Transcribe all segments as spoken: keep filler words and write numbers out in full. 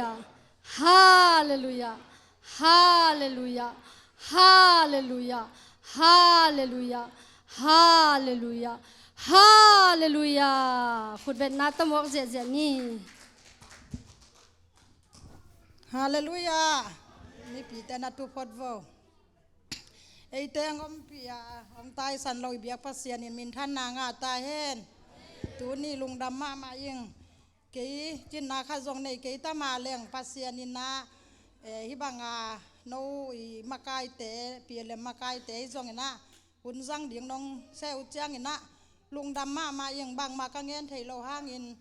Halleluia. Halleluia. Halleluia. Halleluia. Halleluia. Halleluia. Khutbetna tamawk ziahziah ni. Halleluia. Mipite na tu phot vo. Eite hong ompih a, hong taisan lo i biak Pasian in minthanna ngah ta hen. Tuni lungdam mahmah ing. Kei cinna khat zong nei kei ta mah leng Pasian in ah, eh, hih banga no i makaite, P L M makaite hi zongin ah, hun zang ding nong seh uh ciangin ah, lungdam mahmah ing. Bangmah ka ngen thei lo hangin,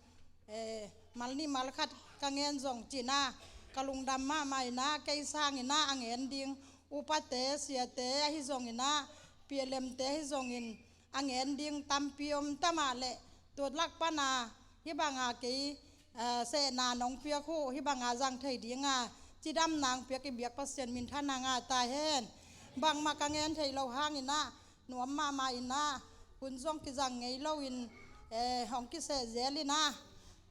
eh, mal nih mal khat ka ngen zong cin ah, ka lungdam mahmah in ah, kei sangin ah a ngen ding upate, siate ahi zongin ah, P L M te ahi zongin, a ngen ding tampi om ta mah leh, tua lak pan a hih banga kei, eh, sehna nong piak uh, hih banga zang thei dinga cidamna hong piak i biak Pasian minthanna ngah ta hen. Bangmah ka ngen thei lo hangin ah, nuam mahmah in ah, hun zong kizang ngei loin, eh, hong kiseh zel in ah,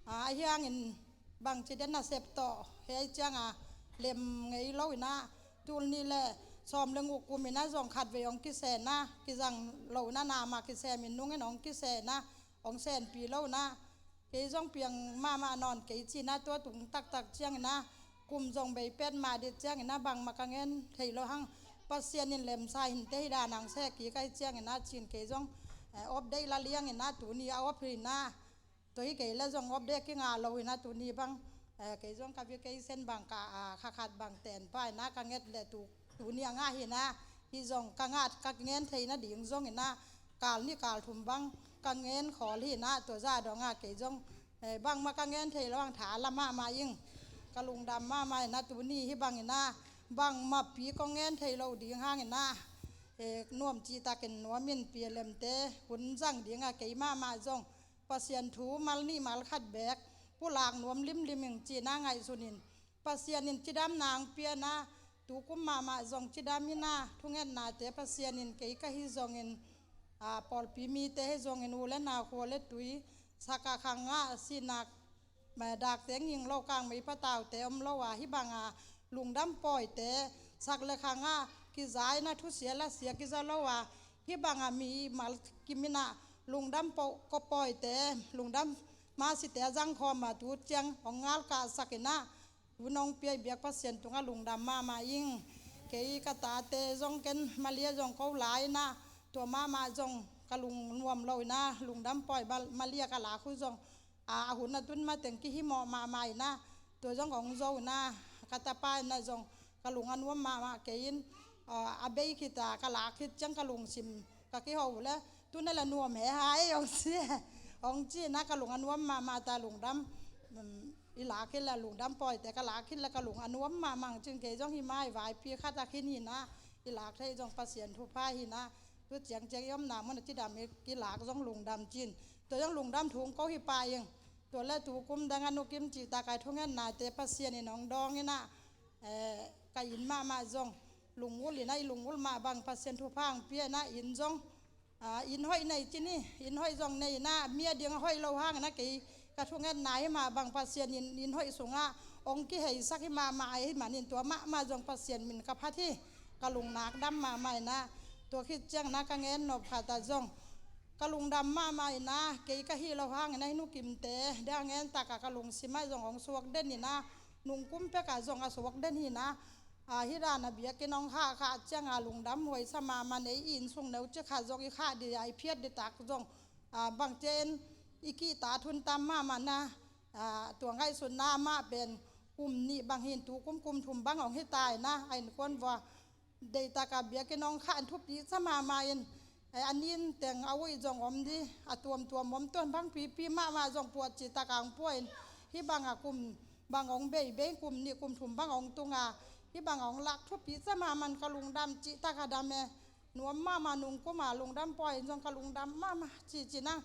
ah, ahi hangin bangci den nasep tawh hei cianga lem ngei lo in ah, tul nih le sawm le guk kum in ah zong khatvei hong kiseh in ah, kizang lo in ah, na mah kisem in nungin hong kiseh in ah, hong senpi lo in ah, kei zong piang mahmah nawn kei cin ah, tua tung taktak ciangin ah, kum zong bei pet mah dit ciangin ah, bangmah ka ngen thei lo hang, Pasian in lemsa hinte, hih dan hong seh kik ahi ciangin ah, cin kei zong, eh, update la liangin ah, tuni a op hi in ah, tua hi kei le zong update kingah lo hi in ah, tuni bang, eh, kei zong ka vacation bang ka, ah, kha khat bang ten pa in ah, ka nget le tu, tuni a ngah hi in ah, hih zong ka ngah, ka ngen theihna ding zong in ah, kal nih kal thum bang ka ngen khawl hi in ah, tua zah dong ah kei zong, eh, bangmah ka ngen thei lo hang, tha la mahmah ing. Ka lungdam mahmah in ah, tuni hih bang in ah, bangmah pi kong ngen thei lo ding hang in ah, eh, nuam cihtakin nuam in, P L M te hun zang ding ah kei mahmah zong Pasian thu mal nih mal khat bek pulak nuam limlim ing cin ah ngaihsun in, Pasian in cidamna hong pia in ah, tu kum mahmah zong cidam in ah, thungetnate Pasian in kei ka hi zongin, ah, pawlpi mite hi zongin, u le nau, khua le tui, sak a khang ah, sinak, ma, dakte nging lo kangmei pataute om lo a, hih banga lungdam pawite, sak le khang ah kiza in ah, thusia lasia kiza lo a, hih banga mimal kim in ah lungdam pawite, lungdam masite a zang khawm a, tu ciang hong ngalkahsak in ah, hun hong pia i biak Pasian tungah lungdam mahmah ing. Kei ka tate zong ken Malia zong ko lai in ah, tua mahmah zong ka lung nuam lo in ah, lungdam pawi Mal-, Malia ka lak uh zong, a, a hun a tun mateng kihimawh mahmah in ah, tua zong hong zo in ah, ka tapa in ah zong ka lung a nuam mahmah kei in, a, a bei khit a, ka lak khit ciang ka lungsim ka kiho uh le, tuna la nuam he hai, hong ci, hong ci in ah, ka lung a nuam mahmah ta, lungdam, um, i lak khit la lungdam pawite ka lak khit la ka lung a nuam mahmah cin, kei zong hih mai vaipi khat a khin hi in ah, i lak thei zong Pasian thupha hi in ah, tu ciangciang i omna mun a cidam i kilak zong lungdam cin, tua zong lungdam thu hong ko hi pah ing. Tua le tu kum dang a Nu Kim cihtak a i thungetnate Pasian in hong dawng in ah, eh, ka inn mahmah zong lungul in ah, i lungul mah bang Pasian thupha hong pia in ah, inn zong, ah, inn hoih nei ci ni, inn hoih zong nei in ah, mi a ding a hoih lo hang in ah, kei ka thungetna hi mah bang Pasian in inn hoih sungah hong kiheisak hi mahmah ahih manin, tua mahmah zong Pasian min ka phat hi. Ka lungnak dam mahmah in ah, tua khit ciang in ah ka ngen nop khat ah zong ka lungdam mahmah in ah, kei ka hih lo hang in ah, hih Nu Kimte dang ngen tak a ka lungsim ah zong hong suak den in ah, nungkum pek ah zong a suak den hi in ah, a, hih dan a biakinn hong khah khah ciang a lungdam huai sa mahmah, ei i inn sung neuci khat zong i khah dih a, i phiat dih tak zong, a, bangci in i kihta thun tam mahmah in ah, a, tua ngaihsutna mah pen kum nih bang hi in, tu kum kum thum bang hong hi ta in ah, a innkuan vua deihtak a biakinn hong khah in thupi sa mahmah in, eh, a nin teng a uih zong om dih, a tuamtuam om, tuan bang pipi mahmah zong puah cihtak a hong puah in, hih bang a kum bang hong beibei, kum nih kum thum bang hong tung a, hih bang hong lak thupi sa mahmah in ka lungdam cihtak a dam e. Nuam mahmah, nungkum a lungdam pawi in zong ka lungdam mahmah ci ci in ah,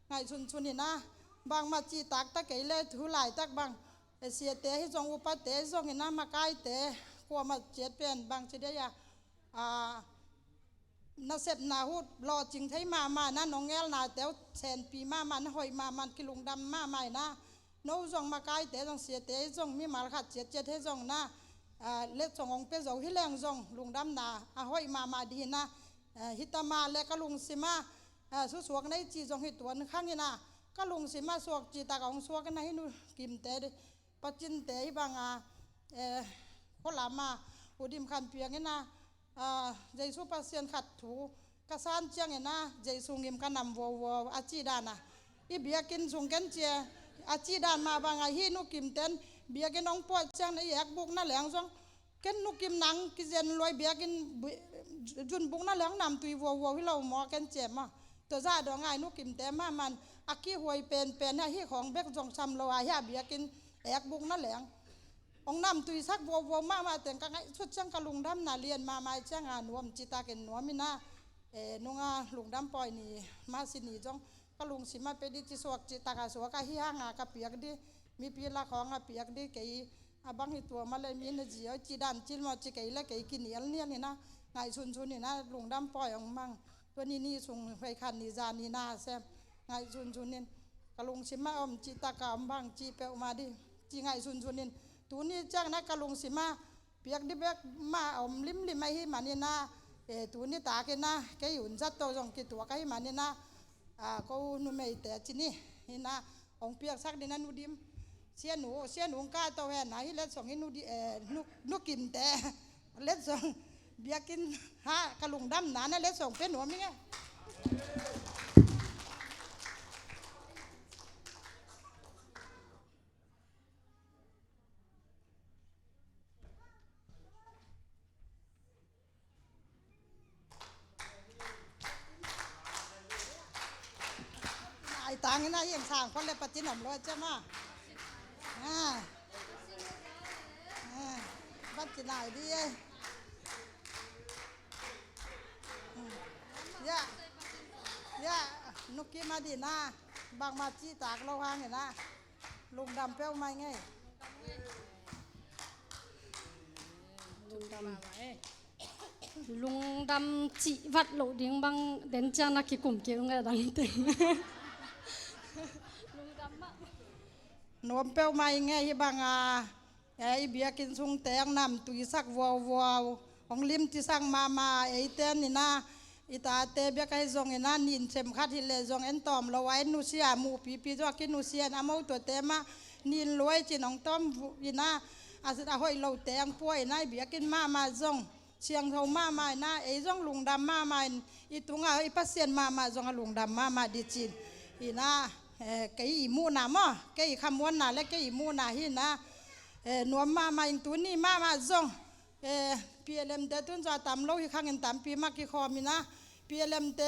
ngaihsun sun in ah, bangmah cihtak ta kei le, tu laitak bang, eh, siate hi zong, upate hi zong in ah, makaite, kuamah ciat pen bangci dei a, a, nasepna huh lawhcing thei mahmah in ah, nong ngelnate uh senpi mahmah in ah, hoih mahmah in, kilungdam mahmah in ah, No zong makaite zong siate zong mimal khat ciatciat he zong na, ah, letsong hong pia zo hi leng zong lungdamna a hoih mahmah dih hi na, ah, hi ta mah le ka lungsim ah, ah, susuak na hi cih zong hi tuan khang hi na, ka lungsim ah suak cih tak a hong suak hi na hi nu Kimte, Pa Cinte hi bang a, eh, khualam ah U Dim Khan Piang hi na, ah, Jesu Pasian khat thu ka san ciangin ah Jesu ngim ka nam vuauvuau a cih dan a, i biakinn sung ken cia a cih dan mah bang a hi nu Kimten biakinn hong puah ciangin i ekbuk na leng zong ken nu Kim nang kizen luai biakinn bu-, zunbuk na leng namtui vuauvuau hi lo maw ken cia maw. Tua zah dong ai nu Kimte mahmah in a kihuai penpen hi a hi khawng bek zong sam lo a hi a biakinn ekbuk na leng hong namtui sak vuauvuau mahmah teng ka ngaihsut ciang ka lungdamna lian mahmah hi ciang a nuam citakin nuam hi na, eh, nunga lungdam pawi ni mah si ni zong ka lungsim ah pe dih ci suak cih tak a suak a hi hang a ka piak dih, mipi lak hawng a piak dih kei a bang hi tua mah le mi na zi aw cih dan cil maw ci kei le kei kinialnial hi na, ngaihsunsun hi na lungdam pawi hong mang. Tua ni ni sung huai khan ni za ni na sem ngaihsunsun in ka lungsim ah om cih tak a om bang cih peuhmah dih ci ngaihsunsun in tuni ciang na ka lungsim ah piak dih bek mah a om limlim ahi manin ah, eh, tuni takin ah kei hun zat tawh zong kituak ahi manin ah, ah, ko numeite ci ni hi na hong piaksak dih na nu Dim, sianu, sianu hong kah tawh hen na hi letsong hi nu Di-, eh, nu, nu Kimte letsong biakinn ha ka lungdamna na letsong pe nuam hi nge. Ai tangin a hiang sang khol le patin om lo a cem a. Ah. Ah. Bat ci nai di e. Ya. Ya. Nu Kim a di na. Bangmah ci tak lo hangin a. Lungdam peuhmah ing ei. Lungdam. Lungdam cih vat loh ding bang den ciang na kikum kei ung e dang teng. Lungdam mah. Nuam peuhmah ing ei hi bang a. Eh, i biakinn sung teng namtui sak vuauvuau, hong limci sak mahmah, eite in ah, i tate bek ahi zongin ah, nin sem khat hi leh zong en tawm lo a, en nusia, muh pipi zong a kinusia in ah, a mo tuate mah, nin luai cin hong tawm in ah, a, a hoih lo teng pua in ah, i biakinn mahmah zong siangtho mahmah in ah, ei zong lungdam mahmah in, i tungah i Pasian mahmah zong a lungdam mahmah dih cin. In ah, eh, kei i muhna maw, kei i khamuanna le kei i muhna hi in ah, eh, nuam mahmah in tuni mahmah zong, eh, P L M te tun zong a tam lo hi khangin tampi mah kikhawm in ah, P L M te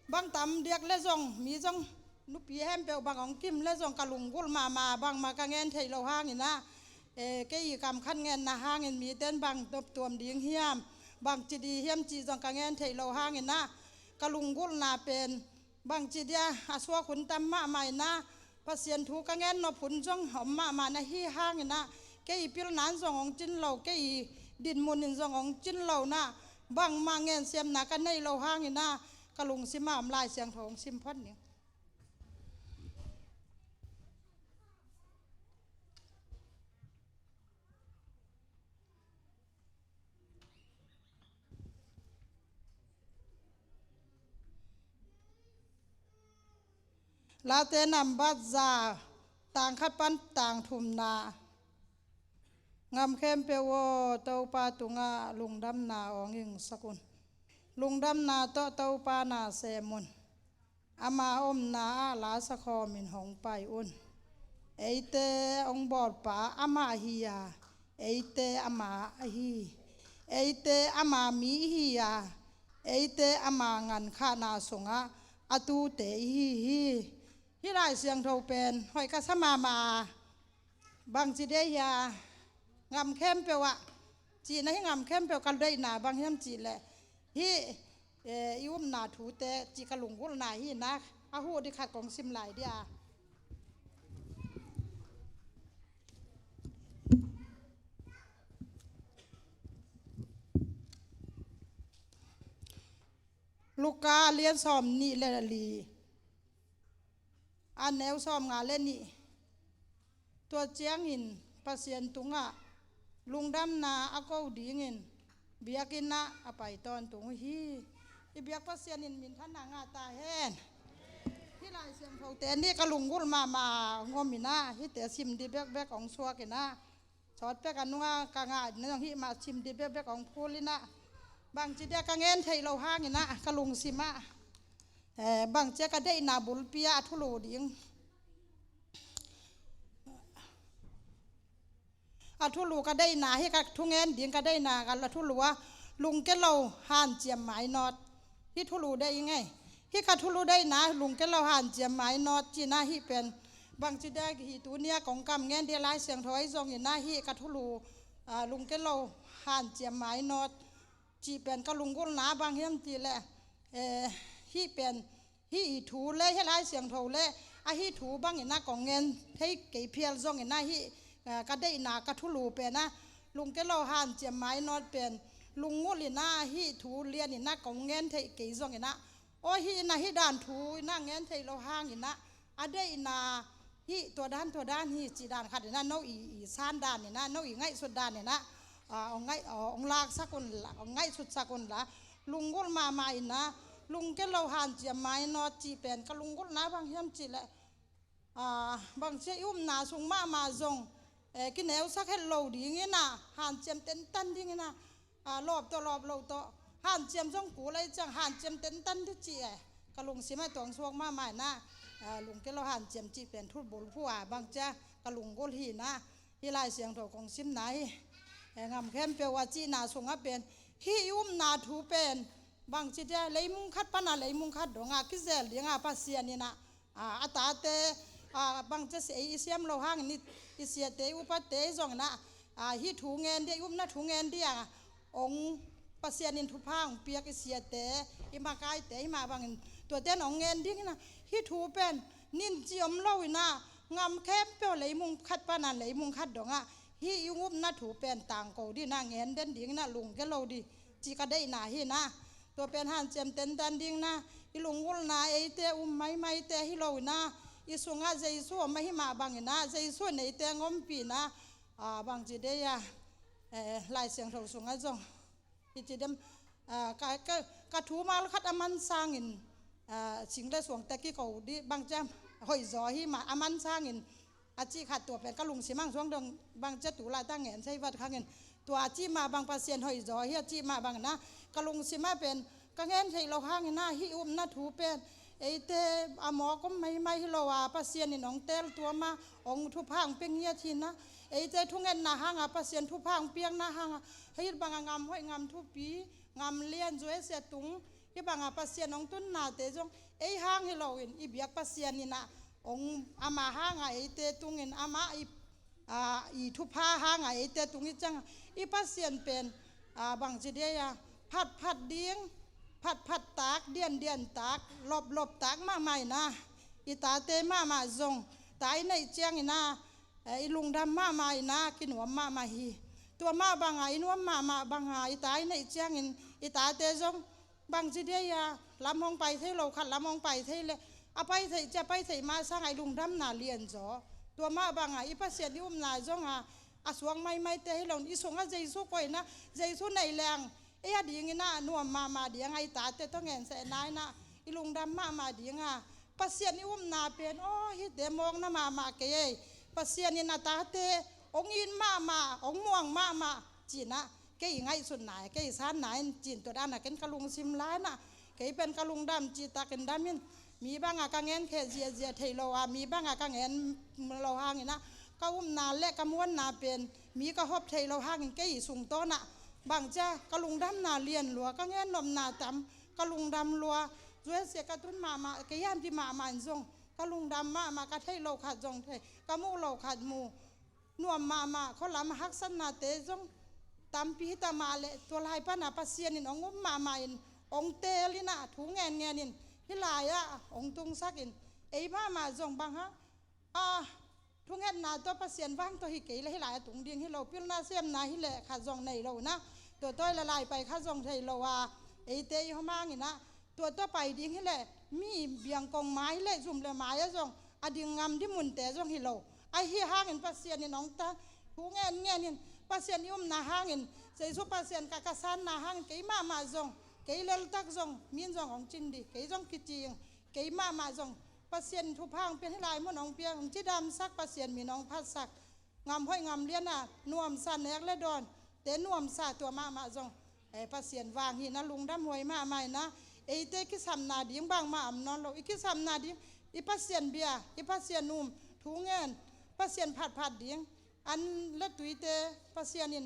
bang tam diak le zong, mi zong, nupi hempeuh bang hong kim le zong ka lunggulh mahmah, bangmah ka ngen theih loh hangin ah, eh, kei i kam khat ngenna hangin mite in bang nop tuam ding hiam, bang ci ding hiam cih zong ka ngen theih loh hangin ah, ka lunggulhna pen bang ci dia a suak hun tam mahmah in ah, Pasian thu ka ngen nop hun zong om mahmah na hi hangin ah, kei i pilna in zong hong cin lo, kei i dinmun in zong hong cin lo in ah, bangmah ngensiamna ka neih loh hangin ah, ka lungsim ah om Lai Siangtho hong sim phot ning. Late nambat za, tang khat pan tang thumna. Ngam khempeuh aw, Topa tungah lungdamna awng ingsak un. Lungdamna tawh Topa na sem un. Ama omna ah la sakhawmin hong pai un. Eite hong bawlpa amah hi a, eite ama ahi. Eite ama mi ihi a, eite ama ngankhahna sungah a tute ihi hi. Hih Lai Siangtho pen hoih ka sa mahmah a, bangci deih hia, ngam khempeuh ah, cihna hi ngam khempeuh ka deihna bang hiam cihleh, hih, eh, i upna thute cih ka lunggulhna hi in ah, a huh dih khat kong sim lai dih a. Luka a lian sawm nih le li, a neu sawm nga le nih. Tua ciangin Pasian tungah lungdamna a ko dingin biakinn ah a pai tawntung uh hi. I biak Pasian in minthanna ngah ta hen. Hih Lai Siangthote nih ka lunggulh mahmah ngawm in ah, hihte sim dih bekbek hong suak in ah, sawt pek a nungah ka ngah in ah, hih mah sim dih bekbek hong phul in ah, bangci dia ka ngen theih loh hangin ah ka lungsim ah, eh, bangci a ka deihna bulpi ah a thulu ding, a thulu ka deihna, hih ka thungen ding ka deihna ka la thulu a, lungke lo hanciam mainawt. Hih thulu deih ing ei. Hih ka thulu deihna lungke lo hanciam mainawt cihna hih pen, bangci dia hih tuni a kong kam ngen dia Lai Siangtho ahi zongin ah, hih ka thulu, ah, lungke lo hanciam mainawt cih pen ka lunggulhna bang hiam cih leh, eh, hih pen, hih i thu le hih Lai Siangtho le a hih thu bangin ah kong ngen thei kei phial zongin ah, hih, eh, ka deihna ka thulu pen ah, lungke lo hanciam mainawt pen lunggulh in ah, hih thu lian in ah kong ngen thei kei zongin ah, aw, hih in ah hih dan thu in ah ngen theih loh hangin ah, a deihna hih tua dan, tua dan hi cih dan khat in ah, no i, i san dan in ah, no i ngaihsut dan in ah, ah, hong ngaih, ah, hong laksak un la, hong ngaihsutsak un la, lunggulh mahmah in ah, lungke lo hanciam mainawt cih pen ka lunggulhna bang hiam cih leh, ah, bangci a i upna sung mahmah zong, eh, kineusak het lo dingin ah, hanciam tentan dingin ah, ah, lawp tawh lawp lo tawh, hanciam zong kul ahih ciang hanciam tentan dih cih, eh, ka lungsim ah tuang suak mahmah in ah, ah, lungke lo hanciam cih pen thubul phu a bangci a ka lunggulh hi in ah, hih Lai Siangtho kong simna hi. Eh, ngam khempeuh a cihna sungah pen, hih i upna thu pen, bangci dia leimung khat pan a leimung khat dong a kizel ding a Pasian in ah, ah, a tate, ah, bangci a si-, ei i siam loh hangin i, i siate, i upate zongin ah, ah, hih thu ngen dih, i upna thu ngen dih a, hong, Pasian in thupha hong piak i siate, i makaite, hih mah bangin tuate in hong ngen dingin ah, hih thu pen nin ci om lo in ah, ngam khempeuh leimung khat pan a leimung khat dong ah, hih i upna thu pen tangko dih in ah, ngen den dingin ah, lungke lo dih cih ka deihna hi in ah. Tua pen hanciam tentan dingin ah, i lunggulhna eite um maimaite hi lo in ah, i sungah Jesu om ahih mah bangin ah, Jesu in eite hong ompih in ah, ah, bangci dia, eh, Lai Siangtho sungah zong, i ci dem, ah, ka, ka, ka thumal khat a man sangin, ah, sing le suangte kiko dih bangci a hoihzaw hi mah a man sangin, a cih khat tua pen ka lungsim ah suang dong bangci a tu laitak ngen sei vat khangin, tua a cih mah bang Pasian hoihzaw hi a cih mah bangin ah, ka lungsim ah pen ka ngen theih loh hangin ah, hih upna thu pen eite a mawk om maimai hi lo a, Pasian in hong teel tuam a, hong thupha hong pia ngiat hi in ah, eite thungetna hang a Pasian thupha hong piakna hang a, hih bang a ngam hoih, ngam thupi, ngam lian, zuaisia tung, hih bang a Pasian hong tunnate zong ei hang hi lo in, i biak Pasian in ah hong, ama hang a eite tungin, ama i, ah, i thupha hang a eite tung hi ciang a, i Pasian pen, ah, bangci dia, phatphat ding, phatphat tak, diandian tak, loplop tak mahmah in ah, i tate mahmah zong, ta i neih ciangin ah, eh, i lungdam mahmah in ah, kinuam mahmah hi. Tua mah bang a i nuam mahmah bang a i ta i neih ciangin, i tate zong, bangci dia, lam hong pai thei lo khat lam hong pai thei leh, a pai theih ciang a pai theih mah sang a i lungdamna lianzaw. Tua mah bang a i Pasian i upna zong a, a suak maimaite hi lo in, i sungah Jesu koihna, Jesu nei leng, ei a dingin ah nuam mahmah ding a, i tate tawh ngensehna in ah i lungdam mahmah ding a, Pasian i upna pen, aw, hihte mawkna mahmah kei ei. Pasian in a tate hong it mahmah, hong muang mahmah ci in ah, kei i ngaihsutna, kei i sanna in, ci in tua dan a ken ka lungsim lai in ah, kei pen ka lungdam cihtakin dam in, mi bang a ka ngen kheh ziahziah theih lo a, mi bang a ka ngen loh hangin ah, ka upna le ka muanna pen mi ka hop theih loh hangin, kei i sungtawn ah bangci a ka lungdamna lian lua, ka ngen nopna tam, ka lungdam lua, zuaisia ka tun mahmah, kei a dih mahmah in zong ka lungdam mahmah, ka theih loh khat zong thei, ka muh loh khat mu, nuam mahmah, khua lam a haksatnate zong tampi hi ta mah leh, tua lai pan a Pasian in hong um mahmah in, hong teel in ah, thu ngenngen in, hih lai ah hong tungsak in, ei mahmah zong bang hang, ah, thungetna tawh Pasian vang tawh hi kei leh hih lai a tung ding hi lo, pilna siamna hi leh khat zong nei lo in ah, tua tawh i la lai pai khat zong thei lo a, eite i hawmang in ah, tua tawh pai ding hi leh, mi biang kong mai leh zum le mai ah zong a ding ngam dih munte zong hi lo. Ahi hangin Pasian in hong ta, thu ngen ngen in Pasian i upna hangin, Jesu Pasian ka ka sanna hangin kei mahmah zong, kei leltak zong, min zong hong cin dih, kei zong kici ing, kei mahmah zong Pasian thupha hong pian hi lai mun hong pian, hong cidamsak, Pasian min hong phatsak, ngam hoih ngam lian a nuamsa nek le dawn te nuamsa tua mahmah zong, eh, Pasian vang hi na lungdam huai mahmah hi na. Eite kisapna ding bangmah om nawn lo, i kisapna ding, i Pasian bia, i Pasian um, thu ngen, Pasian phatphat ding, an le tuite Pasian in,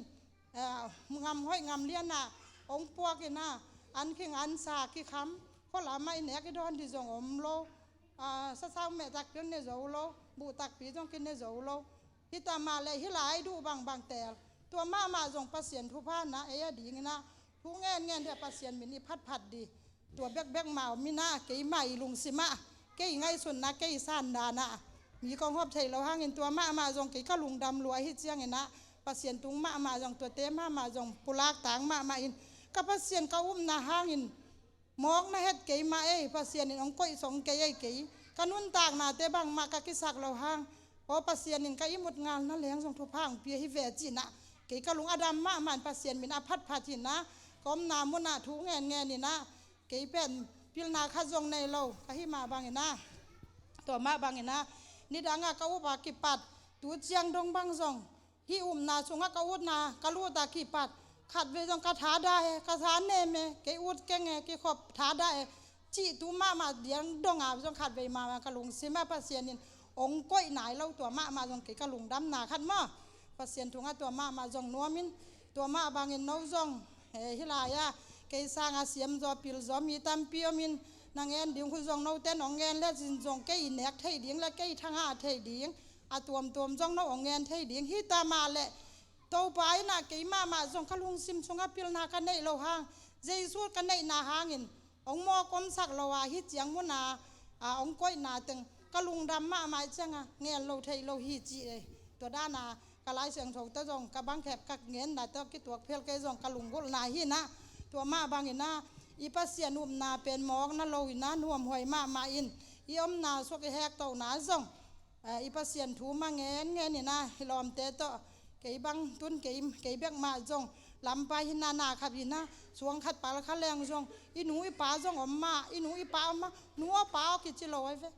eh, ngam hoih ngam lian a hong puak hi na, an khing an sa kikham, khualam ah i nek i dawn dih zong om lo, ah, sasau meh takpi ne zo lo, buh takpi zong kine zo lo. Hi ta mah leh hi lai duh bangbang tel. Tua mahmah zong Pasian thupha na ei a dingin ah, thu ngen ngen dih a Pasian min i phatphat dih. Tua bekbek mah om in ah, keimah i lungsim ah, kei i ngaihsutna, kei i sandan ah, mi kong hop thei lo hangin tua mahmah zong kei ka lungdam lua hi ciangin ah, Pasian tung mahmah zong, tuate mahmah zong pulak tang mahmah in, ka Pasian ka upna hangin mawk na het keimah ei, Pasian in hong koih song kei ei, kei ka nuntaknate bangmah ka kisak lo hang, aw Pasian in ka ihmut ngalna leng zong thupha hong pia hi ve ci-in ah, kei ka lung a dam mahmah in Pasian min a phatphat hi na, ka omna mun ah thu ngen ngen in ah, kei pen pilna khat zong nei lo ka hi mah bangin ah, tua mah bangin ah, nidang ah ka up a kipat, tu ciang dong bang zong, hih upna sungah ka utna ka lut a kipat, khatvei zong ka thadah e, ka tha nem e, kei ut keng e, kikhop thadah e, cih tu mahmah diang dong a zong khatvei mahmah ka lungsim ah Pasian in hong koih nai lo, tua mahmah zong kei ka lungdamna khat maw. Pasian tungah tua mahmah zong nuam in, tua mah bangin no zong, eh, hi lai ah, kei sang a siam zaw pil zaw mi tampi om in, na ngen ding hun zong note in hong ngen le zin zong kei i nek thei ding le kei i thangah thei ding, a tuamtuam zong no hong ngen thei ding hi ta mah leh, Topa in ah kei mahmah zong ka lungsim sungah pilna ka neih lo hang, Jesu ka neihna hangin hong mawk omsak lo a, hih ciang mun a, a, hong koihna teng ka lungdam mahmah ciang a, ngen lo thei lo hi ci e. Tua dan a ka Lai Siangtho tawh zong ka bang khep ka ngenna tawh kituak phel kei zong ka lunggulhna hi na. Tua mah bangin ah i Pasian upna pen mawkna lo in ah nuamhuai mahmah in, i omna suak i hektohna zong, eh, i Pasian thu mah ngen ngen in ah, i lawmte tawh, kei bang tun kei, kei bek mah zong lampai hi na, na khat hi na, suang khat pal kha leng zong, i nu i pa zong om mah, i nu i pa om mah, nu aw pa aw kici lo ai ve.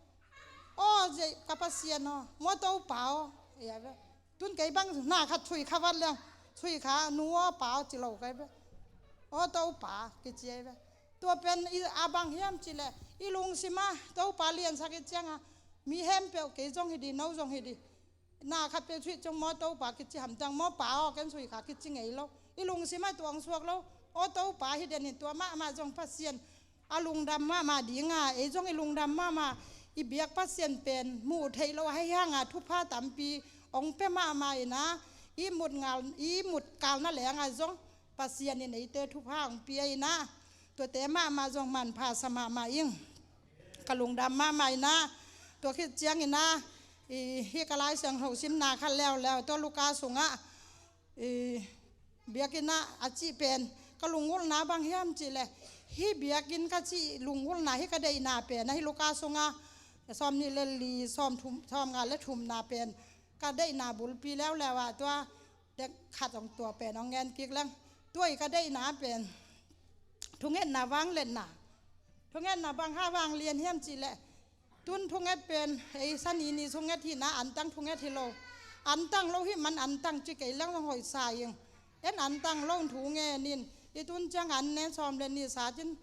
Aw zei ka Pasian aw, maw Topa aw, ei ai ve. Tun kei bang na khat sui kha vat leng, sui kha, nu aw pa aw ci lo kai ve. Aw Topa kici ai ve. Tua pen i a bang hiam cih leh, i lungsim ah Topa liansak i ciang a, mi hempeuh kei zong hi dih, no zong hi dih. Na khat peuh sui ciang maw Topa kici hamtang, maw pa aw ken sui kha kici ngei lo. I lungsim ah tua hong suak lo. Aw Topa hi den hi, tua mahmah zong Pasian a lungdam mahmah ding a, ei zong i lungdam mahmah, i biak Pasian pen muh theih loh ahi hang a thupha tampi hong pia mahmah in ah, i mut ngal, i mut kalna leng ah zong Pasian in eite thupha hong pia in ah, tuate mahmah zong manpha sa mahmah ing. Ka lungdam mahmah in ah, tua khit ciangin ah, i, hih ka Lai Siangtho simna khat leuleu, tua Luka sungah, i, biakinn ah a cih pen ka lunggulhna bang hiam cih leh, hih biakinn ka cih lunggulhna, hih ka deihna pen ahi, Luka sungah sawmnih le li, sawmthum, sawmnga le thumna pen ka deihna bulpi leuleu ah, tua dek khat hong tua pen hong ngen kik leng. Tua i ka deihna pen thungetna vangliatna. Thungetna bang hang vanglian hiam cih leh, tun thunget pen ei Sani ni thunget hi na, antang thunget hi lo. Antang lo hih man antang ci kei leng zong hoih sa ing. En antang lo in thu ngen in, i tun ciang an nen sawm le nih sa cin,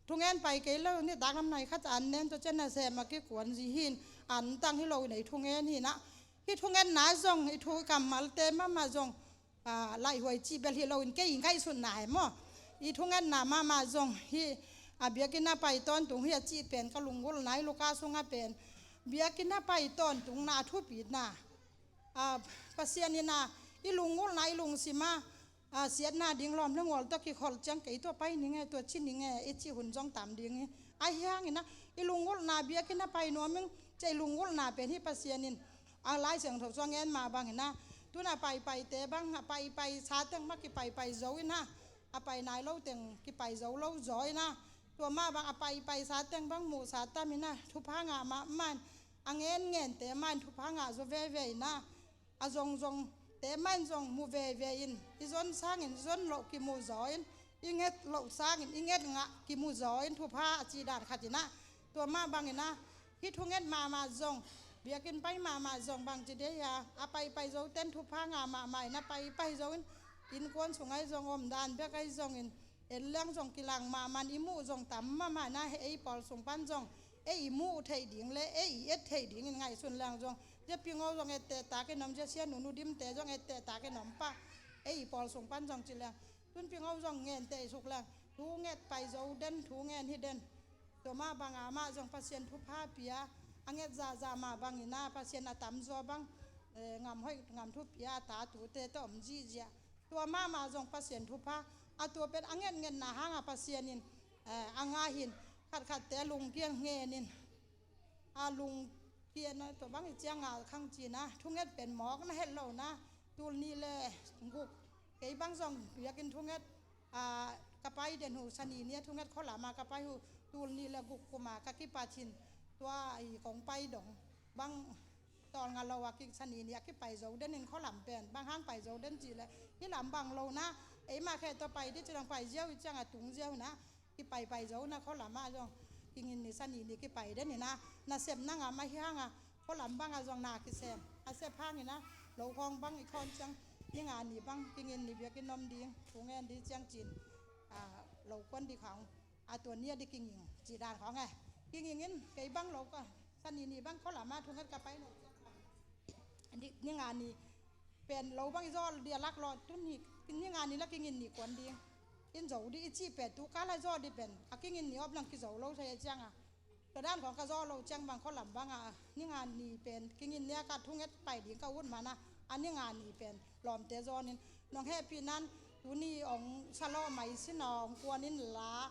thungen pai kei lo, nitak lam nai khat an nen, tua ciang nasem a kikuan zi hi in, antang hi lo in ei thungen hi na. Hih thungetna zong, i thu i kammalte mahmah zong, a, laihhuai cih bel hi lo in, kei i ngaihsutna hi maw. I thungetna mahmah zong hih, a, biakinn a pai tawntung hi a cih pen ka lunggulhna hi, Luka sungah pen biakinn a pai tawntungna a thupitna, a, Pasian in ah i lunggulhna, i lungsim ah, a, siatna ding lawm le ngual tawh kikholh ciang kei tua pai ning e, tua ci ning e i cih hun zong tam ding hi. Ahi hangin ah i lunggulhna biakinn a pai nuam ing, cia i lunggulhna pen hih Pasian in, a, Lai Siangtho sung a ngen mah bangin ah, tun a paipaite bang, a paipai sa teng mah kipaipai zo in ah, a pai nai lo teng kipai zo lo zaw in ah, tua mah bang a paipai sa teng bang muhsa tam in ah, thupha ngah mahmah in, a ngen ngente mah in thupha ngah zaw veve in ah, a zong zongte mah in zong mu veve in, i zon sangin i zon loh kimu zaw in, i nget loh sangin i nget ngah kimu zaw in thupha a cih dan khat in ah, tua mah bangin ah, hih thunget mahmah zong, biakinn pai mahmah zong bangci dei a, a paipai zoten thupha ngah mahmah in ah, paipai zo in, innkuan sung ahi zong, omdan bek ahi zongin, en leng zong kilang mahmah in, i muh zong tam mahmah in ah, ei pawl sung pan zong ei i muh theih ding le ei i et theih dingin ngaihsun leng zong, zia Pingo zong etteh takin om, zia Sia Nunu Dimte zong etteh takin om pah, ei i pawl sung pan zong ci leng, tun Pingo zong ngenteh suk leng, thu nget pai zo den, thu ngen hi den. Tua mah banga amah zong Pasian thupha pia, a nget zahzah mah bangin ah Pasian a tamzaw bang, eh, ngam hoih ngam thu pia a ta tute tawh om zihziah. Tua mahmah zong Pasian thupha, a tua pen a ngetngetna hanga Pasian in, eh, a ngah hi in, khatkhatte a lungkiang ngenin, a lungkiang a tua bang i cianga khang cina, thunget pen mawk na het lo na, tul nih le guk, kei bang zong biakinn thunget, ah, ka pai den uh, Sani ni a thunget khualama ka pai uh, tul nih le guk kuma ka kipat hin, tua i kong pai dong bang tawlnga lo a ki, Sani ni a kipai zo den in khualam pen, bang hang pai zo den cih le, hih lam bang lo na, ei mah khe tawh pai di ci dang pai ziau i cianga tung ziau na, kipaipai zo na khualama zong, kingin ni Sani ni kipai den in ah, nasepna ngam ahi hanga, khualam banga zong na kisem a sep hangin ah, lo khawng bang i khawn ciang, ni nga ni bang kingin ni biakinn om ding, thu ngen di ciang cin, ah, lo kuan di khawng, a tua ni a di kinging cih dan khawng e. Kinging in kei bang lo ka, Sani ni bang khualama thunget ka pai lo ciang, ni, ni nga ni pen lo bang i zaw dia lak lo tun hi, ni nga ni la kingin ni kuan ding, in zo di i cih pen tu ka la zaw di pen a kingin ni op nang kizo lo thei a cianga. Tua dan khawng ka zaw lo ciang bang khualam banga, ni nga ni pen kingin nia ka thunget pai ding ka ut mana, a ni nga ni pen lawmte zawnin, nong hehpih nan, tuni ong sa lawh mai sin a ong kuanin la,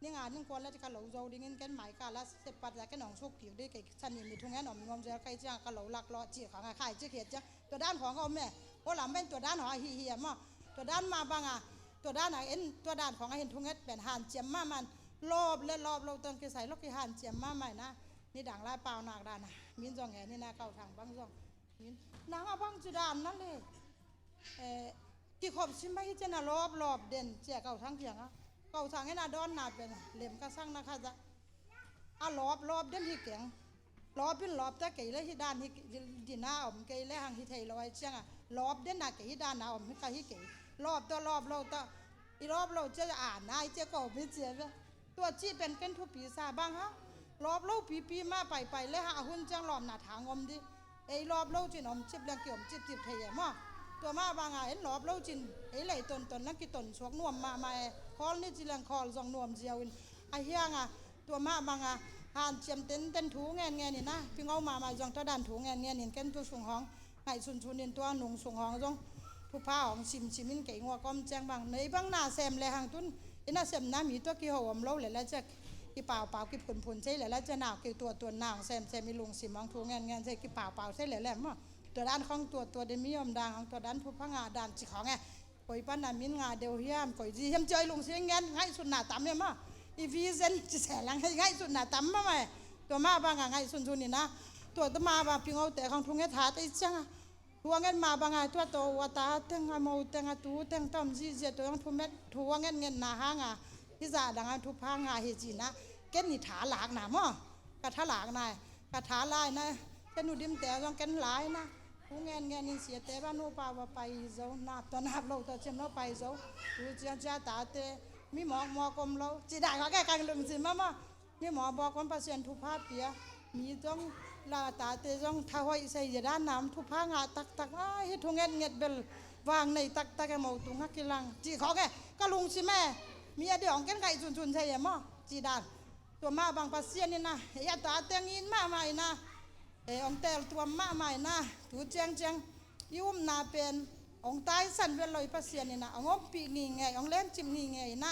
ni nga ning kuan la ci ka lo zo dingin ken mai ka la sepat la ken ong suk kik di kei Sani ni thungen om nuam zel kai ciang ka lo lak lawh cih khawng a khai cik hiat ciang, tua dan khawng a om e. Khualam pen tua dan khawng a hih hi e maw. Tua dan mah banga, tua dan a en, tua dan khawng a hin thunget pen hanciam mahmah in, lawp le lawp lo tawng kisai lo kihanciam mahmah in ah, nidang lai pau nak dan a, min zong ngen in ah, Kau Thang bang zong, min nang a bang ci dan na le, eh, kikhop sim ahi cian a lawp lawp den ci a Kau Thang kiangah. Kau Thang in a dawnna pen lem ka sang na khat ah, a lawp lawp den hi keng. Lawp in lawp ta kei le hi dan hi, hi dina om kei le hang hi thei lo ai cianga, lawp den a kei hi dana om hi ka hi kei. Lawp ta lawp lo ta, i lawp lo cia a nai cia ko mi cia ve. Tua cih pen ken thupi sa bang ha. Lawp lo pipi mah paipai le ha, a hun ciang lawpna thang om di. Ei lawp lo cin om cip leng ki om cip cip thei e maw. Tua mah banga en lawp lo cin ei lei tonton leng kiton suak nuam mahmah e. Khawl ni ci leng khawl zong nuam ziau in. A hianga tua mah banga hanciam tenten thu ngen ngen in a, pi ngau mahmah zong tua dan thu ngen ngen in ken tu sung hawng ngaihsun sun in tua nung sung hawng zong thupha hawng simsim in kei nguak om ciang bang. Nei bang na sem le hang tun i na semna mi tua kiho om lo le la ciak, i paupau kiphunphun cei le la ciak, nau kei tuatuan nau hong semsem i lungsim hawng thu ngen ngen cei kipaupau cei le le maw. Tua dan khawng tuatuat i mi om dan hawng tua dan thupha ngah dan ci khawng e. Koi pan a min ngah deuh hiam, koi zi hiam ci oi lungsim ngen ngaihsutna tam e maw. I vision ci se lang hei ngaihsutna tam mah mah e. Tua mah banga ngaihsun sun in a, tua tua mah bang pi ngau te khawng thu nget hat ei ciang a, thu a nget mah banga tua to ua ta teng a mo teng a tu teng tom zizia tua hong thu met thu a nget ngetna hanga hi zah danga thupha ngah hi ci in a, ken ni tha lakna maw. Ka tha lakna e. Ka tha lai na, ken Nu Dimte zong ken lai na. Thu ngen ngen in siate ba nupa ba pai zo, nap ta nap lo ta ciam lo pai zo. Tu ciang cia tate mi mawk mawk om lo ci dai ka ke kang lungsim mah mah. Mi mawk mawk om Pasian thupha pia. Mi zong la tate zong tha hoih sei zia dan nam thupha ngah taktak a, hi thu nget nget bel vang nei taktak e, mo tung ha kilang ci khawng e. Ka lungsim e. Mi a diawng ken ngaihsun sun sei e maw ci dan. Tua mah bang Pasian in a, ei a tate ngin mahmah in a, ei hong teltuam mahmah in a, tu ciangciang i upna pen hong taisan vet lo i Pasian in a, hong ompih ngingei, hong lencip ngingei in a,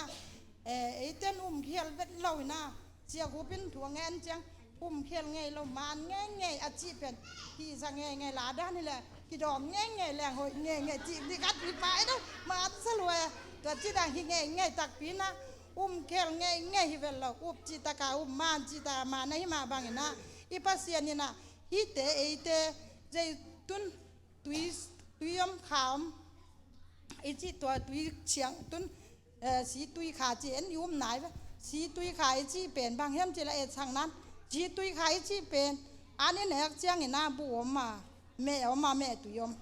ei, eiten umkhial vet lo in a, ciakhup in thu a ngen ciang umkhial ngei lo, man ngeingei a cih pen hihsa ngeingei la dan hi leh kidawm ngeingei leng hoih ngeingei cih dikhat hi pai do, man sa lua e. Tua cih dang hi ngeingei takpi in a, umkhel ngeingei hi vet lo, up cih taka up, man cih taka man ahi mah bangin a, i Pasian in a, Hihte eite zeitun tui, tui om kha om i cih tua tui ciang tun, eh, si tui kha ci en i um nai ve. Si tui kha i cih pen bang hiam cih la etsakna in si tui kha i cih pen an i nek ciangin a buh om a, meh om a, meh tui om.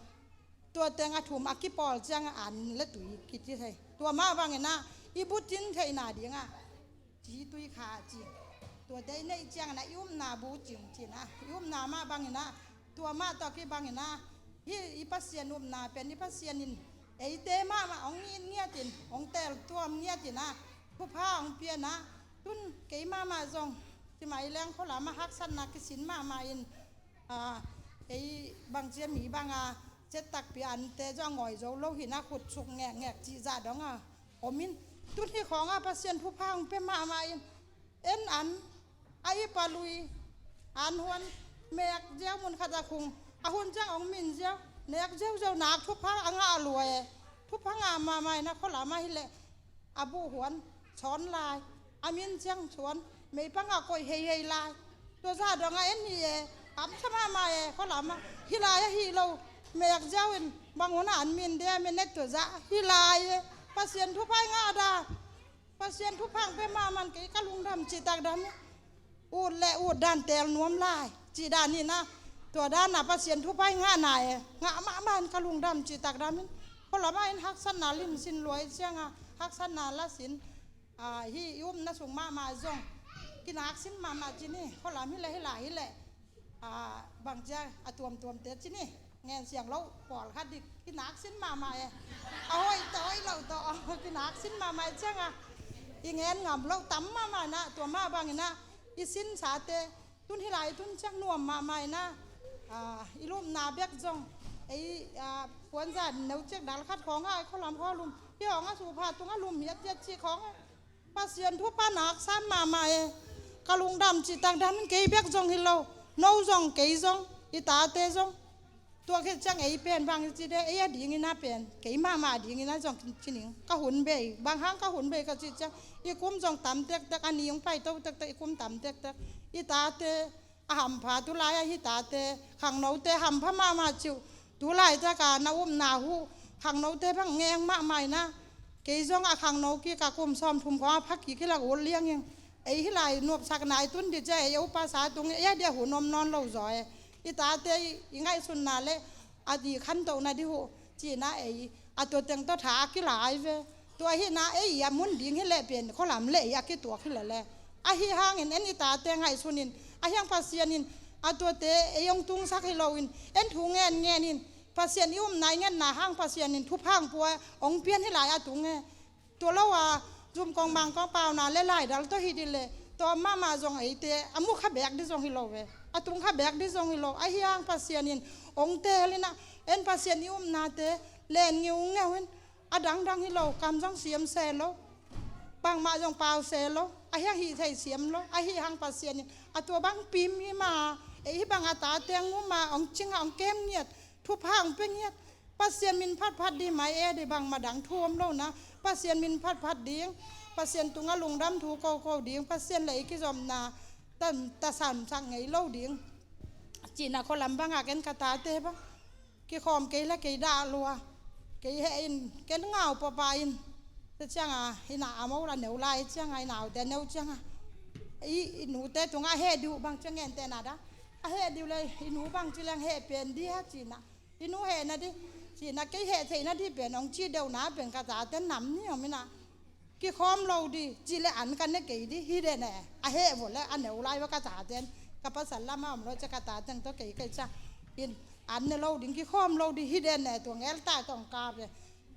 Tua teng a thum a kipawl ciang a an le tui kici thei. Tua mah bangin a i bucin theihna ding a si tui kha ci. Tua dei neih ciangin a i upna bu cing cin a i upna mah bangin a tua mah tawh kibangin a hi i Pasian upna pen i Pasian in eite mahmah hong ngiat ngiatin hong tel tuam ngiatin a thupha hong pian a tun kei mahmah zong ci mai leng khualam a haksatna kisin mahmah in a, ei bang cia mi bang a cet takpi ante zong a ngawi zo lo hi na khut suk ngekngek cih zah dong a om in tun hi khawng a Pasian thupha hong pia mahmah in en an a i palui an huan mek ziau mun khat a khung a hun ciang hong min ziau nek ziau ziau nak thupha a ngah lua e. Thupha ngah mahmah in a khualam a hi leh a buh huan sawn lai a min ciang suan meipang a koih heihei lai. Tua zah dong a en hi e. Amsa mahmah e khualam a hi lai a hi lo. Mek ziau in bang hun a an min dia min nek tua zah hi lai e. Pasian thupha i ngah dan Pasian thupha hong pia mahmah in kei ka lungdam cih tak dam hi. Ut le ut dan tel nuam lai cih dan hi na. Tua dan a Pasian thupha i ngahna e ngah mahmah in ka lungdam cih tak dam in khualam a in haksatna lim sin lua i ciang a haksatna la sin a, hi i upna sung mahmah zong kinak sin mahmah ci ni. Khualam hi leh hi lai hi leh a, bang cia a tuamtuamte ci ni. Ngen siang lo pawlkhat dik kinak sin mahmah e. A hoih tawh hoih lo tawh kinak sin mahmah e ciang a i ngen ngam lo tam mahmah na tua mah bangin a i sinsate tun hi lai tun ciang nuam mahmah in a, a, i lupna bek zong ei, a, puanza neu ciak dal khat khawng a i khualam khualum hi hawng a supha tung a lum hi a tiat cih khawng a Pasian thupha nak san mahmah e. Ka lungdam cih tak dam in kei bek zong hi lo. No zong kei zong i tate zong. Tua khit ciang ei pen bang i ci de ei a dingin a pen kei mahmah a dingin a zong ci ning ka hun bei bang hang ka hun bei ka cih ciang i kum zong tam tektek a ni hong pai to tektek i kum tam tektek i tate a hampha tu lai a hi tate khangnote hampha mahmah ciu tu lai taka na upna hu khangnote bang ngeng mahmah ina kei zong a khangno kik a kum sawm thum khawng a pha kik hi lak ut liang ing ei hi lai nuapsak nai tun di cia ei upa sa tung ei a dia hu nuam nawn lo zaw e i tate i ngaihsutna le a di khantohna di hu cihna ei a tua teng tawh tha a kila ai ve. Tua hihna ei a mun ding hi leh pen khualam le ei a kituak hi leh le ahi hangin en i tate ngaihsun in a hiang Pasian in a tuate ei hong tungsak hi lo in en thu ngen ngen in Pasian i upna i ngetna hang Pasian in thupha hong pua hong pian hi lai a tung e. Tua lo a zum kong mang kong pauna le laidal tawh hi di le tawm mahmah zong eite a mu kha bek di zong hi lo ve a tung kha bek di zong hi lo ahi hang Pasian in hong tel in a en Pasian i upnate len ngiungeu in a dangdang hi lo kam zong siam se lo bangmah zong pau se lo a hiang hih thei siam lo ahi hang Pasian in a tua bang pim hi ma ei hi bang a tate hong mu ma hong cing a hong kem ngiat thupha hong pia ngiat Pasian min phatphat ding mai e di bangmah dang thu om lo na Pasian min phatphat ding Pasian tungah lungdam thu koko ding Pasian lei kizopna ta, ta samsak ngei lo ding cihna khualam bangah ken ka tate bang kikhawm kei la kei dah lua kei he in ken ngau papa in te cianga ina a mo la neu lai cianga ina aute neu cianga i, i nute tungah he diu bang ciang ngente na da a he diu le i nu bang ci leng he pen di ha cina i nu he na di cina kei he thei na di pen ong ci deuh na pen ka tate nam ni om ina kikhawm lo di ci le an ka ne kei di hi de ne a he vo le a neu lai va ka tate ka pasal lama om lo cia ka tate to kei kei cia in an ne lo ding kikhawm lo di hi de ne tua ngel ta tong ka ve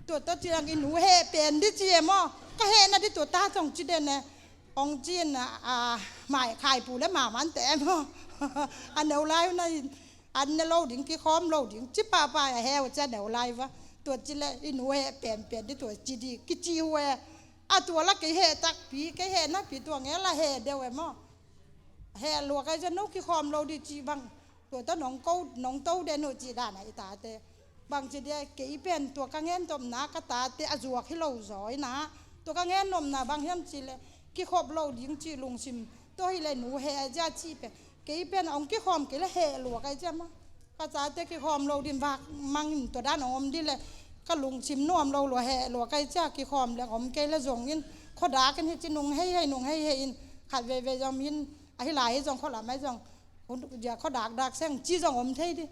tua to ci lang i nu he pen di ci e maw ka he na di tua ta tong ci de ne ong ci in a mai khai pu le ma man te maw a neu lai na in an ne lo ding kikhawm lo ding ci papa a heu cia neu lai va tua ci le i nu he pen pen di tua ci di kici hu e a tua la kei he takpi kei he napi tua nge la he deuh e maw he lua kai cia no kikhawm lo di ci bang tua ta nong ko nong to de no ci dan a i tate bang ci dia kei pen tua ka ngen topna ka tate a zuak hi lo zaw ina tua ka ngen nopna bang hiam ci le kikhop lo ding ci lungsim tua hi le nu he a zia ci pen Kei pen hong kikhawm kei le heh lua kai ciam a, ka tate kikhawm lo din vak mangin tua dan hong om dih le ka lungsim nuam lo lua heh lua kai cia kikhawm le om kei le zongin khuadak in hi ci nung hei hei nung hei hei in khat veivei zong hin ahi lai hi zong khualam ahi zong hun dia khuadak dak seng ci zong om thei dih.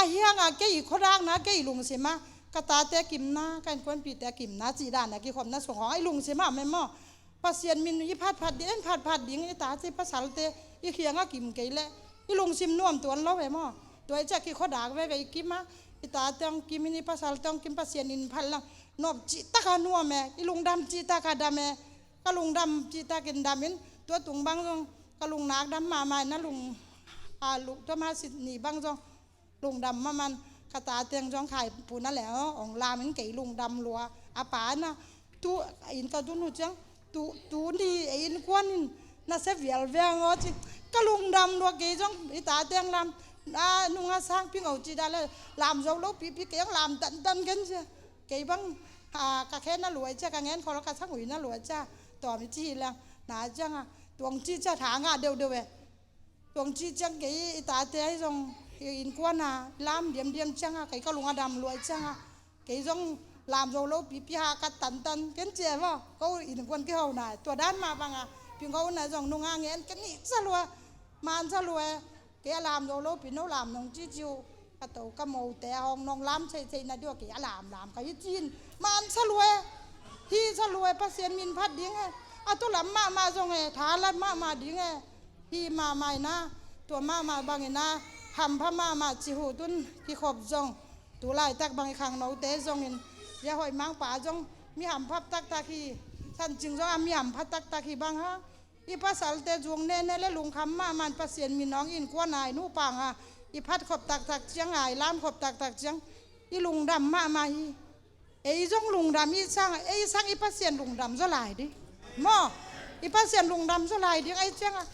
A hianga kei i khuadakna kei i lungsim a ka tate kimna ka innkuanpihte kimna cih dana kikhawmna sung hong a i lungsim a om em maw? Pasian min i phatphat ding en phatphat ding i ta ci pasalte i khianga kim kei le i lungsim nuam tuan lo e maw? Tua i ciah kikhuadak veve i kim a i ta teng kim in i pasal teng kim Pasian in phat lang nop cih taka nuam e i lungdam cih taka dam e ka lungdam cih takin dam in tua tung bang zong ka lungnak dam mahmah in a lung a luk tua ma sit ni bang zong lungdam mahmah in ka ta teng zong khai puna le ong lam in kei lungdam lua a pa na tu in ka tun uh ciang tu tu ni e innkuan in na se vial viang aw ci ka lungdam lua kei zong i ta teng lam a nunga sang ping aw ci da le lam zo lo pipi kei ang lam tan tan gen cia kei bang ka khen na lua cia ka ngen khol ka sang ui na lua cia tawm i ci hi lang na ciang a tuang ci cia tha nga deuh deuh e. Tuang ci ciang kei i tate ahi zong i innkuan a lam diamdiam ciang a kei ka lung a dam luai ciang a kei zong lam zo lo pipi ha ka tantan ken cia maw ko innkuan kiho na tua dan mah bang a pingho na zong nunga ngen ka nih ca lua man ca lua kei a lam zo lo pi no lam nong ci ciu ka to ka mo te a hong nong lam cei cei na diu kei a lam lam ka hi cin man ca lua hi ca lua Pasian min phat ding e a tu lam mahmah zong e tha lam mahmah ding e hi mahmah ina tua mahmah bang ina hampha mahmah ci hu tun kikhop zong tu laitak bang i khangnote zongin zia hoih mangpa zong mi hampha taktak hi sancing zong a mi hampha taktak hi bang ha i pasalte zung nene le lungkham mahmah in Pasian min hong innkuan a i nupa nga i phat khop taktak ciang a i lam khop taktak ciang i lungdam mahmah hi. Ei zong lungdam i sang ei sang i Pasian lungdam zaw lai dih maw i Pasian lungdam zaw lai ding ei ciang a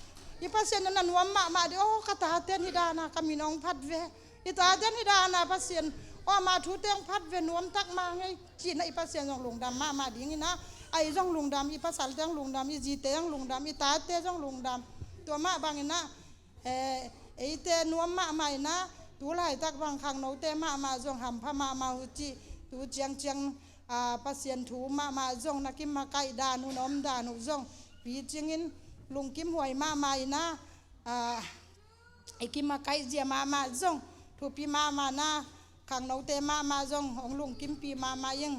i Pasian na nuam mahmah dih aw ka taten hi dana ka min hong phat ve i taten hi dana Pasian aw ma thu teng phat ve nuam tak ma ngei cihna i Pasian zong lungdam mahmah ding ina a i zong lungdam i pasal teng lungdam i zite zong lungdam i tate zong lungdam tua mah bang ina eite nuam mahmah ina tu laitak bang khangnote mahmah zong hampha mahmah uh cih tu ciangciang Pasian thu mahmah zong na kimakaih dan uh na om dan uh zong picingin lungkim huai mahmah ina i kimakaih zia mahmah zong thupi mahmah na khangnote mahmah zong hong lungkimpi mahmah ing.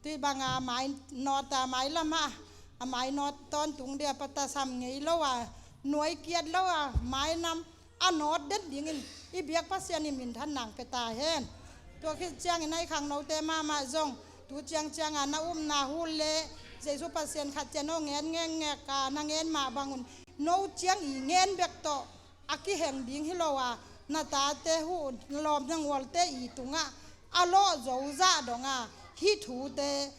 Tui banga mai nawt a mai lamah a mai nawt tawntung dia patasam ngei lo a nuai kiat lo a mainam a nawt den dingin i biak Pasian i minthan nang pia ta hen. Tua khit ciangin a i khangnote mahmah zong tu ciangcianga na upna hul le Jesu Pasian khat cian aw ngen ngekngek a na ngen mah bangun no ciang i ngen bek tawh a kiheng ding hi lo a na tate hu lawm na ngualte i tungah a lawh zo zah donga hih thute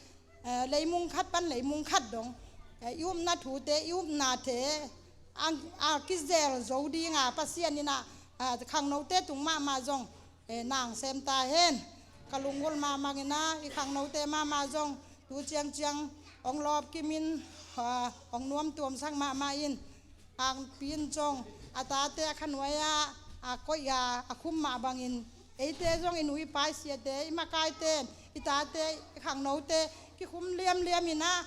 leimung khat pan leimung khat dong i upna thute i upnate a kizel zo dinga Pasian ina khangnote tung mahmah zong nang sem ta hen. Ka lunggulh mahmah ina i khangnote mahmah zong tu ciangciang ong lawp kimin ong nuam tuamsak mahmah in Angpi in zong a tate a khanuai-ah a koih-a a khum mah bangin eite zong i nu i pa i siate i makaite i tate i khangnote kikhum liamliam inah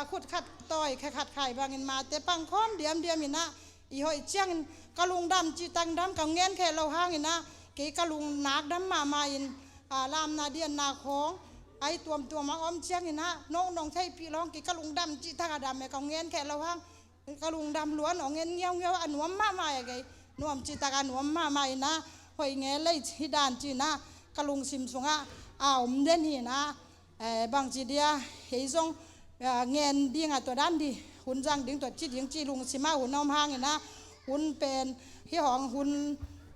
khut khat tawi khe khat khai bangin mate pangkhawm liamliam inah i hoih ciangin ka lungdam cih tangdam ka ngen khe lo hang inah kei ka lungnak dam mahmah in lamna dianna khawng ai tuamtuam a om ciang inah nong nong theihpih lawng kei ka lungdam cih tak a dam e ka ngen khe lo hang ka lungdam luan ong en ngiaungiau a nuam mahmah e kei nuam citak a nuam mahmah inah hoih nge lei hi dan cinah ka lungsim sungah a om den hinah bangci dia hei zong ngen ding a tua dan di hun zang ding tua ci ding ci lungsim ah hun a om hang inah hun pen hi hong hun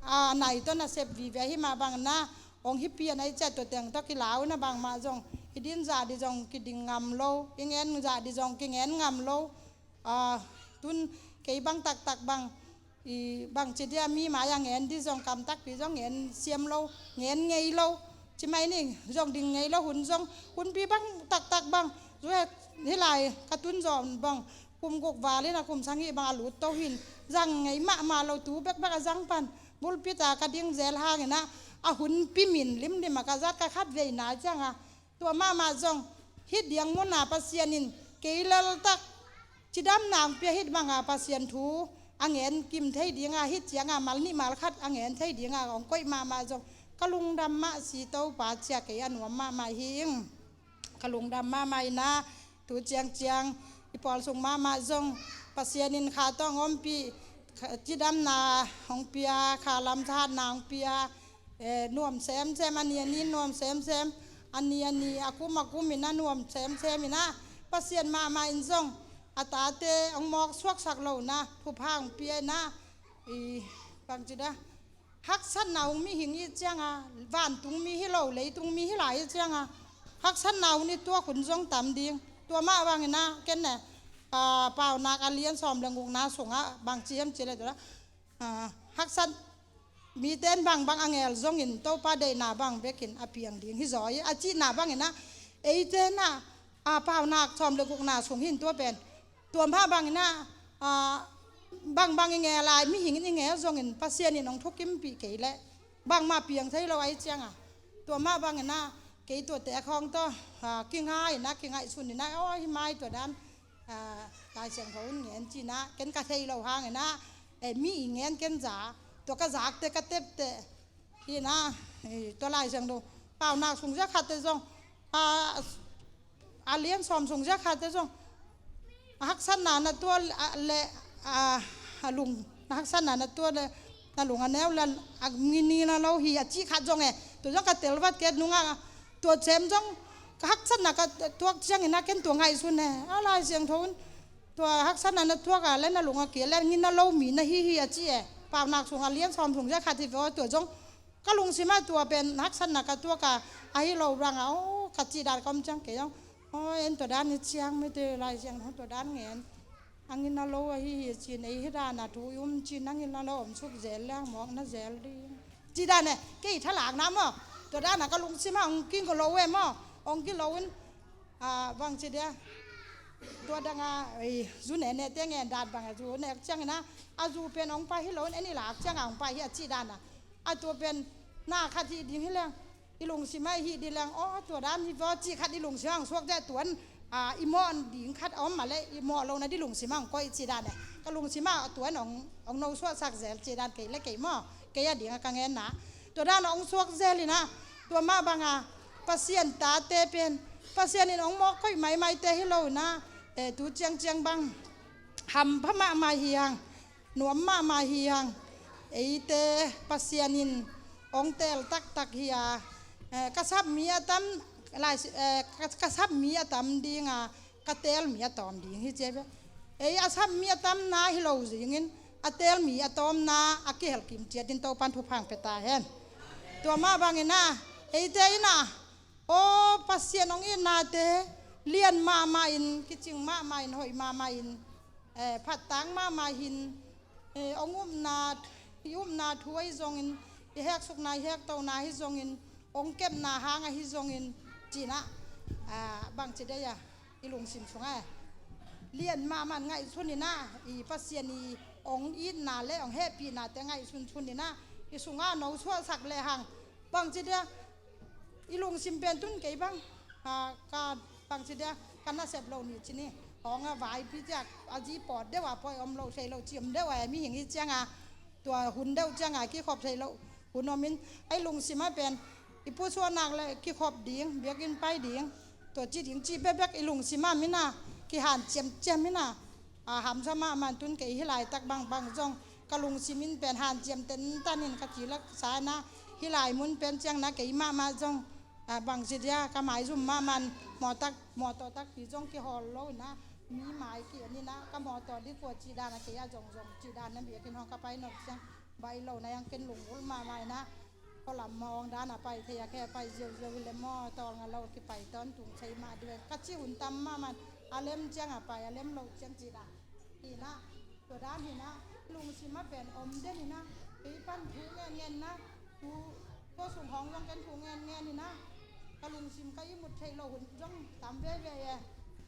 a nai tua na sep vive hi mah bang inah ong hi pian ai ciat tua teng tua kilau inah bangmah zong hi din zah di zong kiding ngam lo i ngen zah di zong kingen ngam lo tun kei bang taktak bang i bangci dia mi mai a ngen di zong kam takpi zong ngen siam lo ngen ngei lo ci mai ning zong ding ngei lo hun zong hunpi bang taktak bang zu he hi lai ka tun zong bang kum guk val in a kum sagih bang a lut to hi in, zang ngei mahmah lo, tu bekbek a zang pan, pulpit ah ka ding zel hangin ah, a hun pimin limlim a ka zat ka khat vei na ciang a, tua mahmah zong hih diang mun ah Pasian in kei laltak cidamna hong pia, hih bang a Pasian thu a ngen kim thei ding a, hih ciang a mal nih mal khat a ngen thei ding a hong koih mahmah zong ka lungdam mah si, Topa, ci a kei a nuam mahmah hi ing. Ka lungdam mahmah in ah, tu ciangciang i pawl sung mahmah zong Pasian in kha tawh hong ompih, kha, cidamna hong pia, kha lam thahatna hong pia, eh, nuam semsem, a ni a ni nuam semsem, a ni a ni, a kum a kum in ah nuam semsem in ah, Pasian mahmah in zong a tate hong mawk suaksak lo in ah thupha hong pia in ah, i, bangci dah, haksatna hun mihing i ciang a, vantung mi hi lo, leitung mi hi lai i ciang a, haksatna hun i tuak hun zong tam ding. Tua mah bangin ah ken ne, a, Paunak a lian sawm le gukna sungah bangci hiam cih leh tua, a, haksat mite in bangbang a ngel zongin Topa deihna bang bekin a piang ding hi zaw hi, a cihna bangin ah, eite in ah, a, Paunak sawm le gukna sung hi in tua pen. Tua mah bangin ah, a, bangbang i ngel a, mihing in i ngel zongin Pasian in hong thukimpih kei leh bangmah piang thei lo ahih ciang a. Tua mah bangin ah kei tuate khawng tawh, a, kingai in ah, kingaihsun in ah, aw, hih mai tua dan, a, Lai Siangtho in ngen ci in ah, ken ka thei lo hangin ah, eh, mi i ngen ken za, tua ka zakte ka tepte hi in ah, eh, tua Lai Siangtho Paunak sung zia khatte zong, a, a lian sawm sung zia khatte zong, a haksatna na tuak, a, le, a, a lung, na haksatna na tuak le, na lung a neu le, a ngina lo hi a cih khat zong e. Tua zong ka telvat ket nung a, tua sem zong ka haksatna ka tuak ciangin ah ken tua ngaihsun e. A Lai Siangtho in tua haksatna na tuak a le na lung a kia le ngina lo mi na hi hi a ci e. Paunak sung a lian sawm sung zia khat hi ve aw, tua zong ka lungsim ah tua pen haksatna ka tuak a, ahi lo rang a, aw, ka cih dan ka om ciang kei zong, aw, en tua dan hi ciang mite Lai Siangtho tua dan ngen a ngina lo ahi hi ci in, ei hi dan a thu i um ci in a ngina lo om suk zel leng mawk na zel ding. Cih dan e, kei thalakna maw. Tua dan a ka lungsim ah hong kinglo e maw. Hong kilo in, a, bangci dia, tua dang a, ei, zu nenete ngen dan bang a zu nek ciangin ah, a zu pen hong pai hi lo in, en i lak ciang a hong pai hi a cih dan a. A tua pen na khat hih ding hi leng, i lungsim ah hih ding leng, aw, tua dan hi vaw cih khat i lungsim ah hong suak deh, tuan, a, i mawh ding khat a om mah leh i mawh lohna ding lungsim ah hong koih cih dan e. Ka lungsim ah tuan hong, hong nosuahsak zel cih dan kei le kei maw, kei a ding a ka ngenna. Tua dan hong suak zel in ah, tua mah bang a Pasian tate pen Pasian in hong mawk koih maimaite hi lo in ah, eh, tu ciangciang bang hampha mahmah hi hang, nuam mahmah hi hang. Eite Pasian in hong teel taktak hi a, eh, ka sap mi a tam, lai, eh, ka, ka sap mi a tam ding a, ka teel mi a tawm ding hi ci ve. Ei a sap mi a tamna hi lo zingin, a teel mi a tawmna a kihel kim ciat in Topa'n thupha hong pia ta hen. Tua mah bangin ah, eite in ah, aw, Pasian hong itnate lian mahmah in, kicing mahmah in, hoih mahmah in, eh, phattak mahmah in, eh, hong upna, i upna thu ahi zongin, i heksukna, i hektona ahi zongin, hong kepna hang ahi zongin, ci in ah, ah, bangci dei a, i lungsim sungah, eh, lian mahmah in ngaihsun in ah, i Pasian i hong itna le hong hehpihnate ngaihsun sun in ah, i sungah nosuahsak lehang, bangci dei a, i lungsim pen tun kei bang, a, ka, bangci dia, ka nasep lo ni ci ni. Hong a vaipi ciak, a zi pawt deuh a poi om lo thei lo ci om deuh a, mihing i ciang a, tua hun deuh ciang a kikhop thei lo hun om in, a i lungsim ah pen, i pusuahna le kikhop ding, biakinn pai ding, tua ci ding ci bekbek i lungsim ah min a, kihanciamciam in ah, a, hamsa mahmah in tun kei hi laitak bangbang zong, ka lungsim in pen hanciam tentan in ka kilaksa in ah, hi lai mun pen ciang in ah kei mahmah zong, a, bangci dia, ka maizum mahmah in mawtak, mawtaw takpi zong kihawl lo in ah, mi mai ki-en in ah, ka mawtaw ding kua cih dan a kei a zongzong cih dan a biakinn hong ka pai nop ciang, bai lo na yang ken lungul mahmah in ah, khualam mawng dan a pai thei a, khe pai ziauziau hi le maw, tawlnga lo kipai tawntung thei mah ding ve ka ci hun tam mahmah in, a lem ciang a pai, a lem lo ciang cih dan hi in ah, tua dan hi in ah, lungsim ah pen om den hi in ah, kei pan thu ngenngen in ah, thu, tua sung hong zong ken thu ngenngen hi in ah, ka lungsim ka ihmut theih loh hun zong tam veve e,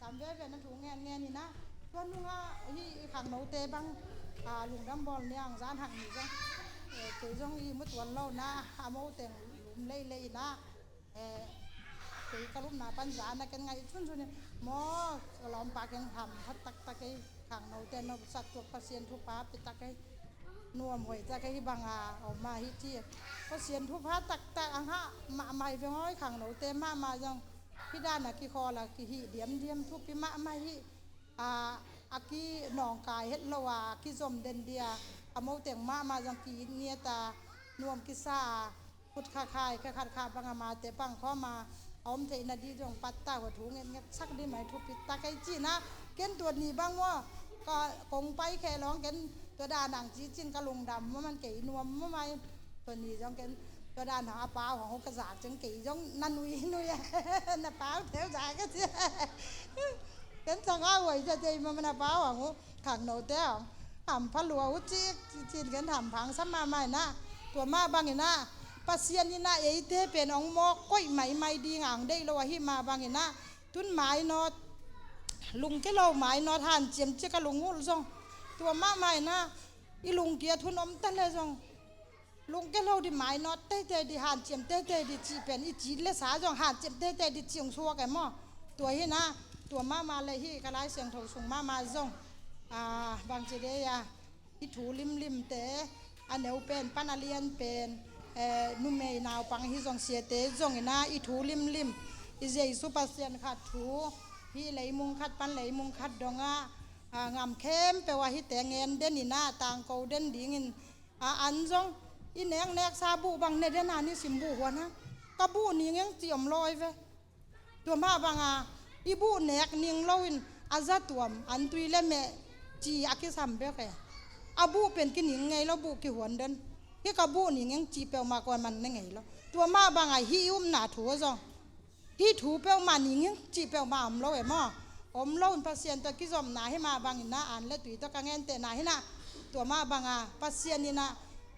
tam veve in ah thu ngenngen hi in ah, Tua nungah hih i khangnote bang, a, lungdam bawl niang zan hak ni zong, eh, kei zong i mu tuan lo na, a mo teng lum leilei na, eh, kei ka lupna pan zan a ken ngaih chunchun in maw, lawmpa ken ham pha taktak ei, khangnote no sak tuak Pasian thupha pi tak ei, nuam huai tak ei bang a om a hi ci. Pasian thupha taktak a ngah mahmah hi veng aw, i khangnote mahmah zong hih dan a kikhawl a kihih diamdiam thupi mahmah hi. A, a kinawngkai het lo a, a kizom den dia, a moteng mahmah zong ki-it ngiat a, nuam kisa a, khut khakhai, kha khat kha bang a mate pang khawm a, a om theihna dih zong patta hua thu ngetnget sak dih mai thupi tak ei cihna, ken tua ni bang maw, ka kong pai khe lawng ken tua dan ang ci cin ka lungdam maw man kei nuam maw mai, tua ni zong ken tua dan ang a pau hong ka zak ceng kei zong na nui nui a, na pau theu zak ka ci. Ken sangah huai cia tei ma mana pau ang uh khangnote ang hampha lua uh cik cin ken hampha ang sam mahmah inah. Tua mah bang inah Pasian inah eite pen ong mawk koih maimai ding ang deih lo ahi mah bang inah tun mainawt lungke lo mainawt hanciam cik a lungulh zong tua mahmah inah i lungkiat hun om ta le zong lungke lo di mainawt teitei di hanciam teitei di cih pen i cit le sa zong hanciam teitei di cih ong suak e maw? Tua hi na, tua mahmah le hi ka Lai Siangtho sung mahmah zong, a, bangci dei a, i thu limlimte a neu pen pan a lian pen, eh, numei naupang hi zong siate zong ina i thu limlim i Jesu Pasian khat thu hi leimung khat pan leimung khat dongah, a, ngam khempeuh a hite ngen den ina tangko den dingin a an zong i nekneksa buh bang ne den a nisim buh huan a ka buh ning eng ci om lawi ve. Tua mah banga i buh nek ning loin a za tuam an tui le meh ci a kisam bek e. A buh pen kining ngei lo buh kihuan den. Hi ka buh ning eng ci peuhmah kuaman ne ngei lo. Tua mah banga hih i upna thu a zong hih thu peuhmah ning ing cih peuhmah om lo e maw? Om lo in Pasian tawh kizomna hi mah bangin na an le tui tawh ka ngentehna hi na. Tua mah banga Pasian in a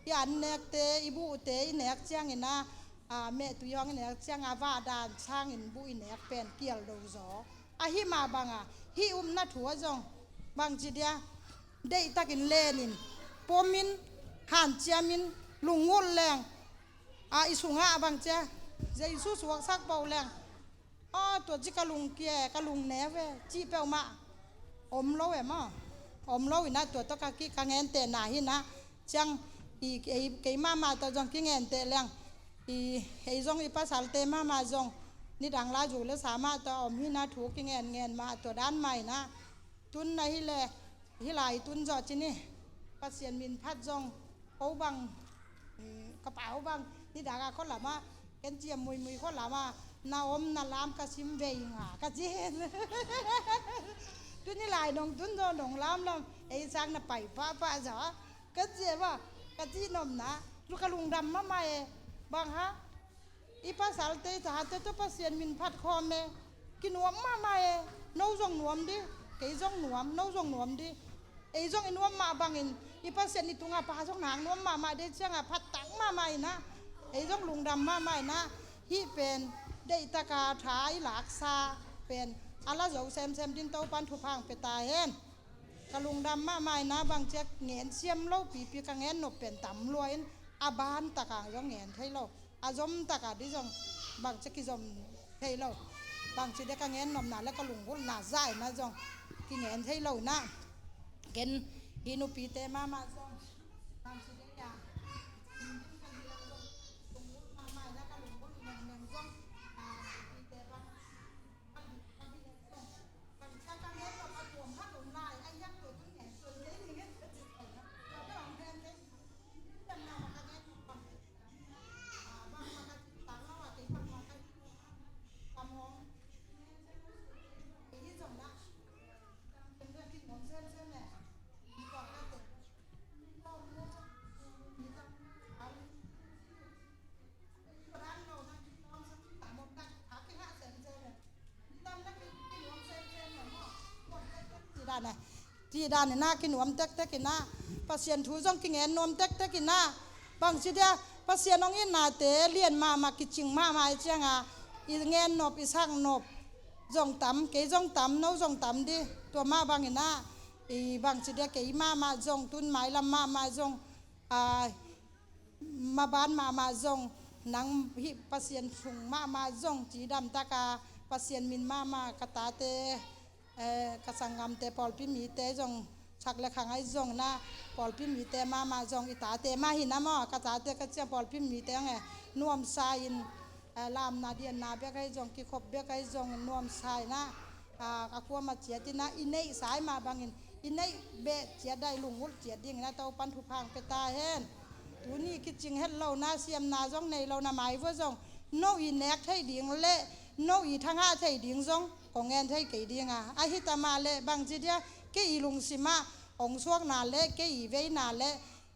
i an nekte i buhte i nek ciangin a, a, meh tui hong i nek cianga vah dan sangin buh i nek pen kial do zaw. Ahi mah banga hih upna thu a zong bangci dia deihtakin lenin pomin hanciamin lungngulh leng a i sungah a bangcia Jesu suaksak pau leng aw tua ci ka lungkia e ka lungne ve cih peuhmah om lo e maw? Om lo inah tua tawh ka ki ka ngentehna hi na ciang i ei kei mahmah tawh zong kingenteh leng i ei zong i pasalte mahmah zong nidang la zu le sa mah tawh a om hi na thu kingen ngen mah tua dan mah inah tun na hi le hi lai tun zawh cin i Pasian min phat zong ko bang, mm, ka pau bang nidang a khaw lamah ken ciam muimui khaw lamah na om na lam ka sim vei nga ka ci. Tun i lai nong tun zawh nong lamlam ei sang na pai pahpah zawh ka ci e maw? Ka cih nopna lu ka lungdam mahmah e. Bang ha i pasalte i tate tawh Pasian min phat khawm e. Kinuam mahmah e. No zong nuam di, kei zong nuam, no zong nuam di. Ei zong i nuam mah bangin i Pasian i tungah pa zong nang nuam mahmah dei ciangah phat tak mahmah inah ei zong lungdam mahmah inah hih pen deihtaka tha i laksa pen a la zo semsem din Topan thupha ang pia ta hen. Ka lungdam mahmah inah bangcia ngen siam lo pipi ka ngen nop pen tam lua in a ban takang zong ngen thei lo. A zom taka di zong bangci kizom thei lo. Bangci de ka ngen nopna le ka lunggulhna zah ina zong kingen thei lo ina ken hi nupite mahmah zong bangci de ya lunggulh mahmah ina ka lunggulh nengmeng zong nupite bang Cih dan e. Cih dan ina kinuam tektek ina Pasian thu zong kingen nuam tektek ina bangci dia Pasian hong itnate lian mahmah kicing mahmah i cianga i ngen nop i sak nop zong tam, kei zong tam, no zong tam dih. Tua mah bangin ah, i bangci dia kei mahmah zong, tun mailam mahmah zong, a, maban mahmah zong, nang hih Pasian sung mahmah zong, cidam taka Pasian min mahmah ka tate, eh, ka sanggamte, pawlpi mite zong, sak le khang ahi zong na, pawlpi mite mahmah zong, i tate mah hi na maw, ka tate ka ciang pawlpi mite ang e, nuamsa in, eh, lamna dianna bek ahi zong, kikhop bek ahi zong, nuamsa in ah, a, a kuamah ciat in ah, i neihsa i mah bangin, i neih beh ciat dai, lungulh ciat dingin ah Topan thupha hong pia ta hen. Tuni kicing het lo na, siamna zong nei lo na, mai vua zong, no i nek thei ding le, no i thangah thei ding zong kong ngen thei kei ding a, ahi ta mah le, bangci dia, kei i lungsim ah hong suakna le, kei i veina le,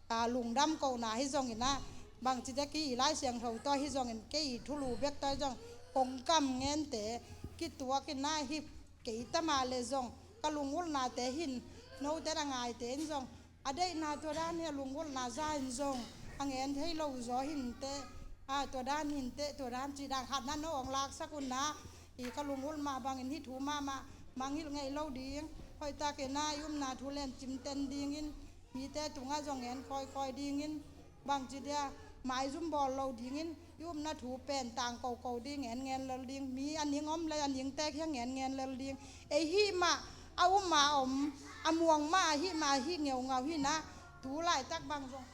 a, lungdam kohna hi zongin ah, bangci dia kei i Lai Siangtho tawh hi zongin, kei i thulu bek tawh hi zong, kong kam ngente kituak in ah, hi kei ta mah le zong, ka lungulhnate hin, note na ngaite in zong, a deihna tua dan hi, a lungulhna za in zong, a ngen thei lo zaw hinteh, a, tua dan hinteh, tua dan cih dan khat na no hong laksak un ah, i ka lungulh mah bangin hih thu mahmah mangngilh ngei lo ding, hoihtakin ah i upna thu len cimten dingin, mite tungah zong ngen kawikawi dingin, bangci dia, maizum bawl lo dingin, i upna thu pen tang koko ding, ngen ngen lel ding, mi a ning om le a ning tek hiang ngen ngen lel ding. Ei hih mah a um a om, a muang mah a hih mah a hih ngeungau hi na, tu laitak bang zong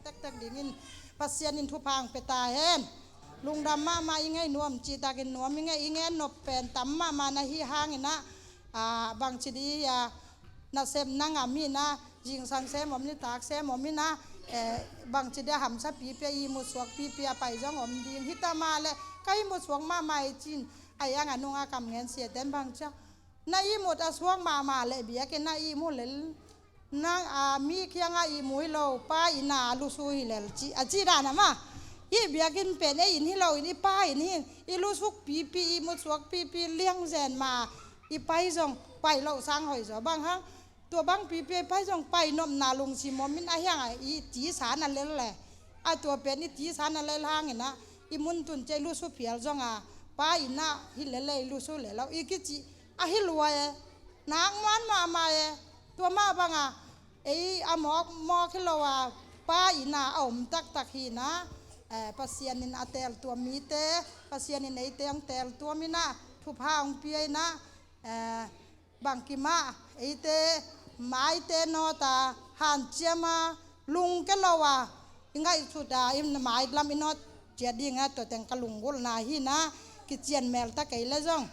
tektek dingin Pasian in thupha hong pia ta hen. Lungdam mahmah, i ngei nuam cihtakin nuam i ngei, i ngen nop pen tam mahmah na hi hangin ah, a, bangci di hi a, nasepna ngam hi na, zingsang sem om ni, tak sem om hi na, eh, bangci dia hamsa pipi a, ihmut suak pipi a pai zong om ding hi ta mah le, ka ihmut suak mahmah i cin, a iang a nung a kam ngen siate in bangci a, na ihmut a suak mahmah le biakinn a ihmu lel, na, a, mi kiangah ihmu hi lo, pa inn a lusu hi lel ci, a ci dan a mah. Hih biakinn pen ei inn hi lo in, i pa inn hi, i lusuk pipi, ihmut suak pipi liang zen mah, i pai zong pai loh sang hoih zaw bang hang. Tua bang pipi a i pai zong pai nopna lungsim om in, a hiang a i tisa na lel le, a tua pen i tisa na lel hangin ah, i muntun ciang i lusu phial zong a, pa inn ah hi lel le, i lusu lel lo i kici, a hi lua e. Nak muan mahmah e. Tua mah bang a, ei a mawk mawk hi lo a, pa inn ah a om taktak hi na, eh, Pasian in a teel tuam mite, Pasian in eite hong teel tuam in ah, thupha hong pia in ah, eh, bangkim ah eite maite nawt a, hanciam a, lungke lo a, i ngaihsut a, i mai lam i nawt ciat ding a, tua teng ka lunggulhna hi na, kician mel ta kei le zong,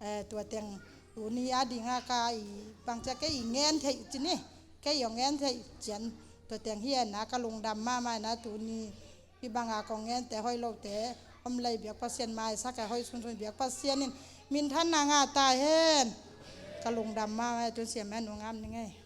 eh, tua teng tuni a ding a ka i bangci a kei i ngen theih ci ni, kei i ngen theih cian, tua teng hi a na ka lungdam mahmah na tuni. Hih bang a kong ngente hoih lote om lei biak Pasian maisak a, hoih sunsun biak Pasian in minthanna ngah ta hen. Ka lungdam mahmah e. Tun siam e, nu ngam ni ngei.